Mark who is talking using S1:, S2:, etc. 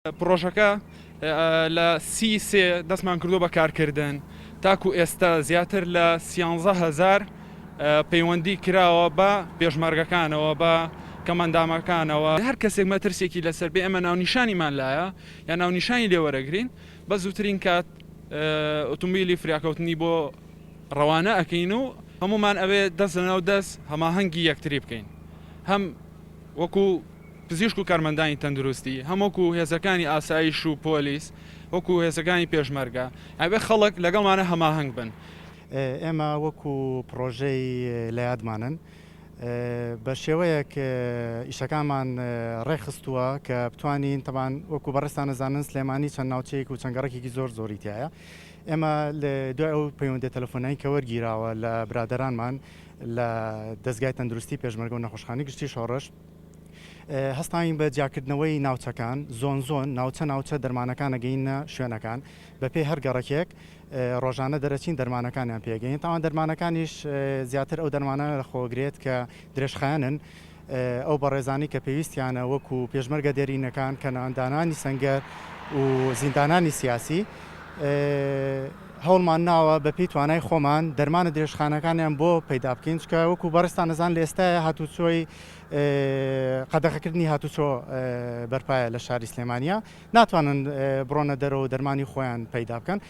S1: پڕۆژەکە لە 33 دەستمان کردووە بە کارکردن تاکو ئێستا زیاتر لە 13 هەزار پەیوەندی کراوە بە پێشمەرگەکانەوە بە کەمەندامەکانەوە. هەر کەسێک مەترسیەکی لەسەر بێ ئێمە ناونیشانیمان لایە یا ناونیشانی لێ وەرەگرین بە زووترین کات ئۆتۆمبیلی فریاکەوتنی بۆ ڕەوانە ئەکەین و هەموومان ئەوێ دەست لەناو دەست هەماهەنگی یەکتری بکەین هەم وەکو پزیشک و کارمەندانی تەندروستی هەم وەکو هێزەکانی ئاسایش و پۆلیس وەکو هێزەکانی پێشمەرگە ئەبێ خەڵک لەگەڵمانە هەماهەنگ بن.
S2: ئێمە وەکو پڕۆژەی لە یادمانن بە شێوەیەک ئیشەکانمان ڕێکخستووە کە بتوانین تەبان وەکو بەڕێزتان ئەزانن سلێمانی چەند ناوچەیەک و چەند گەڕەکێکی زۆر زۆری تایە ئێمە دوای ئەو پەیوەندیە تەلەفۆنیانەی کە وەرگیراوە لە برادەرانمان لە دەزگای تەندروستی پێشمەرگە و نەخۆشخانەی گشتی شۆڕش هەستاوین بە جیاکردنەوەی ناوچەکان زۆن زۆن ناوچە ناوچە دەرمانەکان ئەگەینە شوێنەکان بەپێی هەر گەڕەکێک ڕۆژانە دەرەچین دەرمانەکانیان پێگەین تاوان دەرمانەکانیش زیاتر ئەو دەرمانانە لەخۆگرێت کە درێژخایەنن ئەو بەڕێزانەی کە پێویستیانە وەکو پێشمەرگە دێرینەکان کە ناندانانی سەنگەر و زیندانانی سیاسی هەوڵمان ناوە بە پێی توانای خۆمان دەرمانە درێژخانەکانیان بۆ پەیدا بکەین چکە وەکو بەڕێزتان ئەزان لە ئێستایا هاتوچۆی قەدەغەکردنی هاتوچۆ بەرپایە لە شاری سلێمانیا ناتوانن بڕۆنە دەرەوە و دەرمانی خۆیان پەیدا بکەن.